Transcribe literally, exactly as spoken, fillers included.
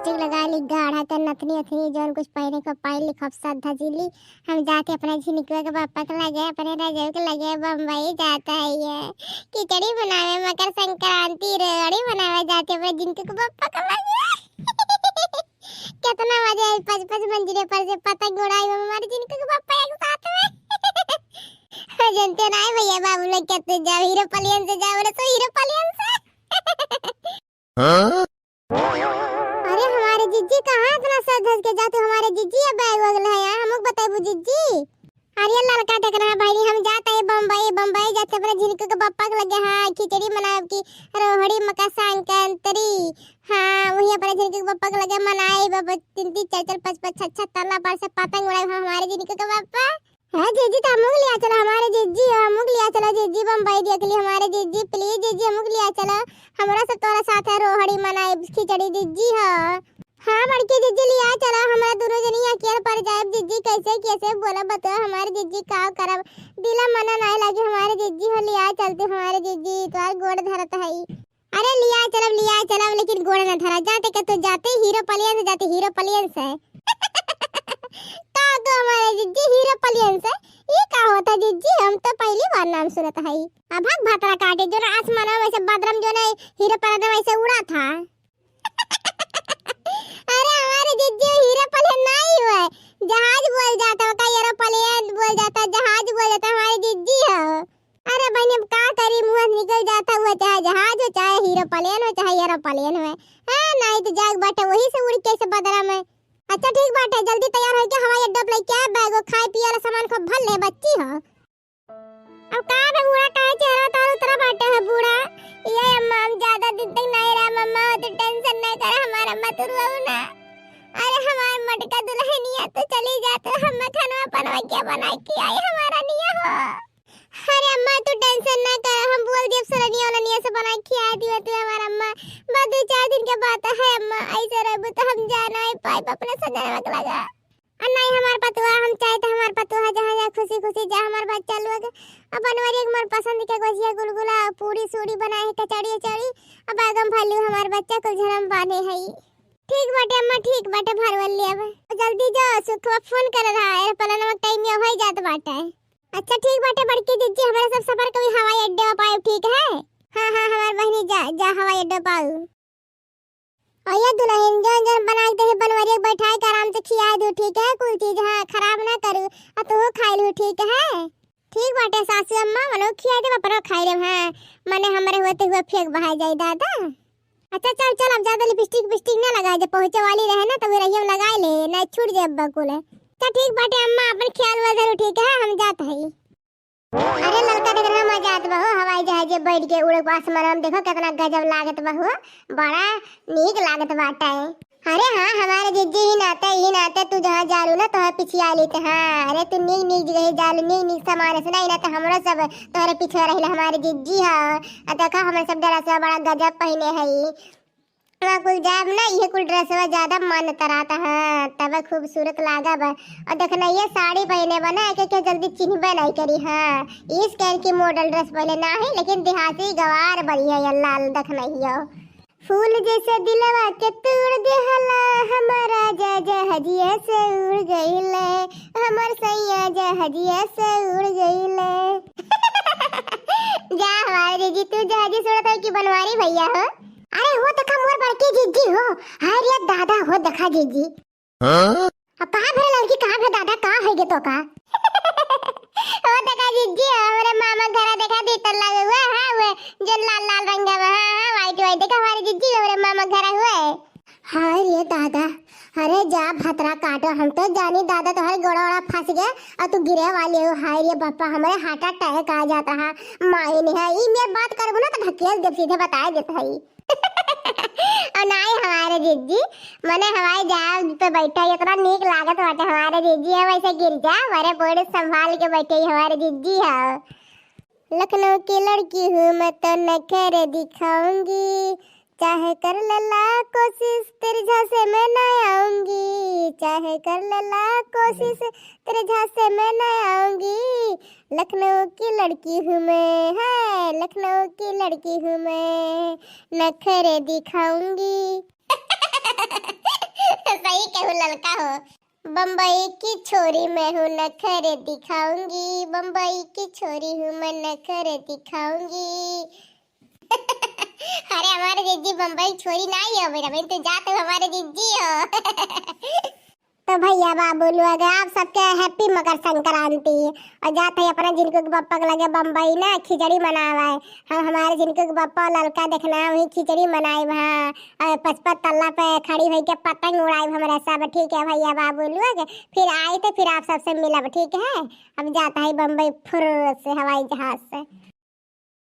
लिपस्टिक लगा ली, गाढ़ा त नथनी अथनी जौन कुछ पहिने क पहिन ली, खूब सज धज ली। हम जात ही अपने झिनकुआ के पप्पा के लगे, अपने रजऊ के लगे बम्बई जात ही। खिचड़ी बनावे, मकर संक्रांति, रोहड़ी बनावे जात ही अपने झिनकू के पप्पा के लगे। केतना मजा आई, पाँच पाँच मंजिले पर से पतंग उड़ाई, हमारे झिनकू के पप्पा एक साथ में। जनते नाहीं भइया बाबू लोग, केतने जाओ, हीरो पलियन से जाओ, बोले तो हीरो पलियन से। हाँ? अरे हमारे जिज्जी, कहाँ इतना सज धज के जाते हो हमारे जिज्जी? अब बैग वैग ले आया, हमको बताइबू जिज्जी। अरे ललका टेकना है बहिनी, हम जात ही बम्बई, बम्बई जात ही अपने झिनकू के पप्पा के लगे, हाँ, खिचड़ी बनाए की, रोहड़ी मकर संक्रांति, हाँ, वही अपने झिनकू के पप्पा के लगे मनाए, बाबा, तीन तीन चार चार पाँच पाँच छह छह तल्ला पर से पतंग उड़ाए, हाँ, हमारे झिनकू के पप्पा। हाँ जिज्जी, तो हमको लिया चलो, हमारे जिज्जी हो, हमको लिया चलो जिज्जी, बम्बई देख ली हमारे जिज्जी, please जिज्जी, हमको लिया चलो, हमरा सब तोरा साथ है, रोहड़ी मनाए, खिचड़ी जिज्जी हो। हाँ बड़की जिज्जी, लिया चलो, हमरा दोनों जनी अकेल पड़ जाए जिज्जी, कैसे कैसे बोला बताओ हमारे जिज्जी, का करब, दिला मना नाहीं लागे हमारे जिज्जी हो, लिया चलते हमारे जिज्जी, तोहार गोड़ धरत है। अरे लिया चलब, लिया चलब, लेकिन गोड़ न धरा, जाते के तो जाते हीरो पलियन से, जाते हीरो पलियन से। का गो हमारे जिज्जी हीरो पलियन से? ई का होता जिज्जी? हम तो पहली बार नाम सुनत हई। अब भग भतरा काटे, जो ना आसमान में वैसे बदरम जो ना हीरो पलियन वैसे उड़ा था। अरे हमारे जिज्जी हीरो पलियन नहीं हुए, जहाज बोल जाता है, का एरोप्लेन बोल जाता है, जहाज बोल जाता है, हमारे जिज्जी हो। अरे बहिनी, अब का करी, मुँह से निकल जाता हुआ, चाहे जहाज हो, चाहे हीरो पलेन हो, चाहे एरोप्लेन हो। हाँ, नाहीं तो जाग बाटे वही से उड़ के से बदरा में। अच्छा ठीक बाटे, जल्दी तैयार होके हवाई अड्डा पे लेके आए, बैग, खाए पिए वाला सामान खूब भर ले, बच्ची हो। अब का बे बूढ़ा, काहे चेहरा तार उतरा बाटे है बूढ़ा? ये अम्मा, हम ज्यादा दिन तक नहीं रहा अम्मा, तू tension नहीं करे, हमारा अम्मा तू रोऊ ना। अरे हमार मटका दुल्हनिया, तू चली जा, तो हम खानवा पनवा के बना के आई, हमारा निया हो। अरे अम्मा, तू tension ना कर, हम बोल दिए, सोलनिया ओलनिया से बना के खिया दियो तू हमार अम्मा। बस दो चार दिन के बात है अम्मा, ऐसे रहबू तो हम जा नाहीं पाइब अपने सजनवा के लगा। आ नाहीं हमार पतोहा, हम चाहे तो हमार पतोहा जहाँ जा खुशी खुशी जा, हमार बच्चा लोग अपन वरी एक मन पसंद के गोजिया गुलगुला, पूरी सूरी बनाए है, कचौड़ी उचौड़ी, अब आगम भालू हमार बच्चा कुल झरम बांधे है। ठीक बाटे अम्मा, ठीक बाटे, भरवल लेब। जल्दी जाओ, सुखवा फोन कर रहा है, पलनवा टाइम ये हो जात बाटे। अच्छा ठीक बाटे बड़की जिज्जी, हमारे सब सफर कभी हवाई अड्डे पर पाए, ठीक है? हाँ हाँ हमार बहिनी, जा जा हवाई अड्डे पाऊ। और ये दुल्हन जौन जौन बना के दे बनवरिया के बैठाए के आराम से खिया दू, ठीक है? कुल चीज हाँ खराब ना करू, और तू खाई लू, ठीक है? ठीक बाटे सासू अम्मा, मनो खिया दे, अपनो खाई ले, हाँ, मने हमरे होते हुए फेंक बहाए जाई दादा। अच्छा चल चल, अब ज्यादा लिपस्टिक विपस्टिक ना लगाए, जब पहुँचे वाली रहे ना तो वे रहिया में लगाए ले, ना छूट जाए अब्बा कुल। अच्छा ठीक बाटे अम्मा, अपन ख्याल वाल धरू, ठीक है, हम जात हई। अरे ललका देख रहा मजा आत बा हो, हवाई जहाज में बैठ के उड़े के आसमान में, देखो कितना गजब लागत बा हो, बड़ा नीक लागत बाटे। अरे हाँ, हमारे जिज्जी ही नाते, ही नाते तू जहाँ जालू ना तोहरे पिछिया लेते। हाँ, अरे तू नीक नीक जगह जालू, नीक नीक सामान से नहीं ना तो हमरो सब तोहरे पीछे रहिला हमारे जिज्जी। हाँ, आ देखा हमरे सब ड्रेसवा बड़ा गजब पहिने हई। वहाँ कुल जाब ना, इहे कुल ड्रेसवा ज्यादा मन तराता। हाँ, तब खूबसूरत लागब। और देखना ये साड़ी पहिने बा ना, एके के जल्दी चिन्हबे नहीं करी। हाँ, इस कैन की मॉडल ड्रेस पहले ना है, लेकिन देहाती गवार बढ़िया ये लाल देखना ही हो। फूल जैसे दिलवा के तोड़ देहला, हमार राजा जहाजिया से उड़ गइले, हमार सैया जहाजिया से उड़ गइले। जा हमारे जीजी, तू जहाजी से उड़त हो कि बनवारी भैया हो? अरे वो देखा मोर बड़की जीजी हो। हाय रे दादा हो, देखा जीजी। हाँ? अब कहाँ भरे लड़की, कहाँ भरे दादा, का होइगे तो का? ओ देखा जीजी, हमरे मामा घरा देखा दी तल्ला हुआ, हाँ, हुए जो लाल लाल रंग में, हाँ, हाँ, white white, देखा हमारे जीजी, हमरे मामा घरा हुए। हाय रे दादा, अरे जा भतरा काटो, हम तो जानी दादा तोहरे गोड़ा ओड़ा फंस गए और तू गिरे वाली हो। हाय रे बापा, हमरे heart attack आ जाता है। माई नहीं है, ई मेर बात करबू ना तो ढकेल देब, सीधे बताए देत हई। और नाई हमारे जिज्जी, मने हवाई जहाज पे बैठा, इतना नीक लागत बाटे हमारे जिज्जी। हम ऐसे गिर जा, हमारे बड़े संभाल के बैठे हमारे जिज्जी है। लखनऊ की लड़की हूँ मैं तो नखरे दिखाऊंगी, चाहे कर ले लाख कोशिश तेरे झांसे में ना आऊंगी, चाहे कर ले लाख कोशिश तेरे झांसे में ना आऊंगी। लखनऊ की लड़की हूँ मैं, है लखनऊ की लड़की हूँ मैं, नखरे दिखाऊंगी। सही कहू ललका हो। बम्बई की छोरी मैं हूँ, नखरे दिखाऊंगी, बम्बई की छोरी हूँ मैं, नखरे दिखाऊंगी। अरे हमारे जिज्जी बम्बई छोरी ना ही हो बेटा, मैं तो जात हूँ हमारे जिज्जी हो। तो भैया बाबू लोग, आप सबके happy मकर संक्रांति। और जात है अपना झिनकू के बप्पा के लगे बम्बई ना खिचड़ी मनावे। हम हमारे झिनकू के बप्पा ललका देखना, वही खिचड़ी मनाई वहाँ। और पचपन तल्ला पे खड़ी होई के पतंग उड़ाई हमारे सब, ठीक है भैया बाबू लोग। फिर आई तो फिर आप सबसे मिलब, ठीक है। अब जाता है बम्बई फुर्र से हवाई जहाज से।